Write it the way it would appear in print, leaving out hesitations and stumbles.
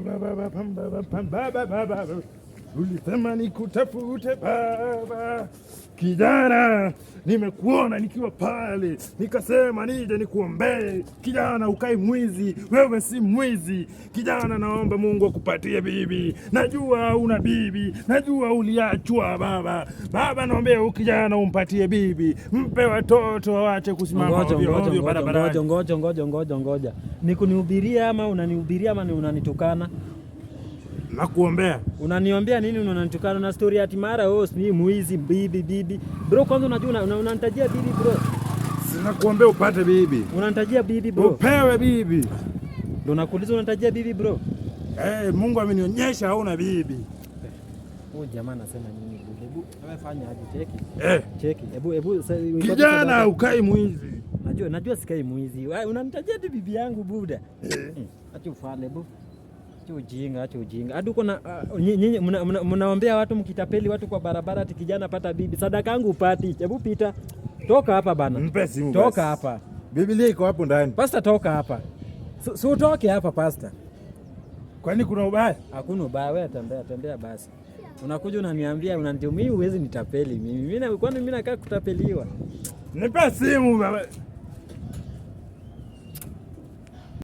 Baba, baba, ulisema nikutafute baba. Kijana, nimekuona nikiwa pale, nikasema nije nikuombee. Kijana, ukai mwizi, wewe si mwizi. Kijana, naomba Mungu akupatie bibi. Najua una bibi, najua uliachwa baba. Baba, naombea huyu kijana umpatie bibi, mpe watoto wawache kusimama Ngoja, ovyo ngoja, ovyo ngoja, barabarani. ngoja, ngoja, ngoja, ngoja, ngoja. Ni kunihubiria ama unanihubiria ama ni unanitukana? Nakuombea. Unaniombea nini unanitukana na story ati mara oh ni mwizi bibi bibi. Bro, kwanza unajua unanitajia bibi bro. Sina kuombea upate bibi. Unanitajia bibi bro. Upewe bibi. Ndio nakuuliza unanitajia bibi bro. Eh, Mungu amenionyesha hauna bibi. Huyu jamaa anasema nini bro? Hebu wewe fanya aje, cheki. Eh, Cheki. Hebu hebu kijana ukai mwizi. Najua sikai mwizi. Wewe unanitajia tu bibi yangu buda. Acha ufale bu. Acha ujinga, acha ujinga. Hadi uko na nyinyi mnaombea watu mkitapeli watu kwa barabara ati kijana pata bibi. Sadaka yangu upati. Hebu pita. Toka hapa bana. Mpe simu Toka basi. hapa. Biblia iko hapo ndani. Pastor, toka hapa. Si utoke hapa pastor. Kwani kuna ubaya? Hakuna ubaya, wewe tembea tembea basi. Unakuja unaniambia unaniambia mimi huwezi nitapeli mimi. Mimi kwani mimi nakaa kutapeliwa? Nipe simu baba.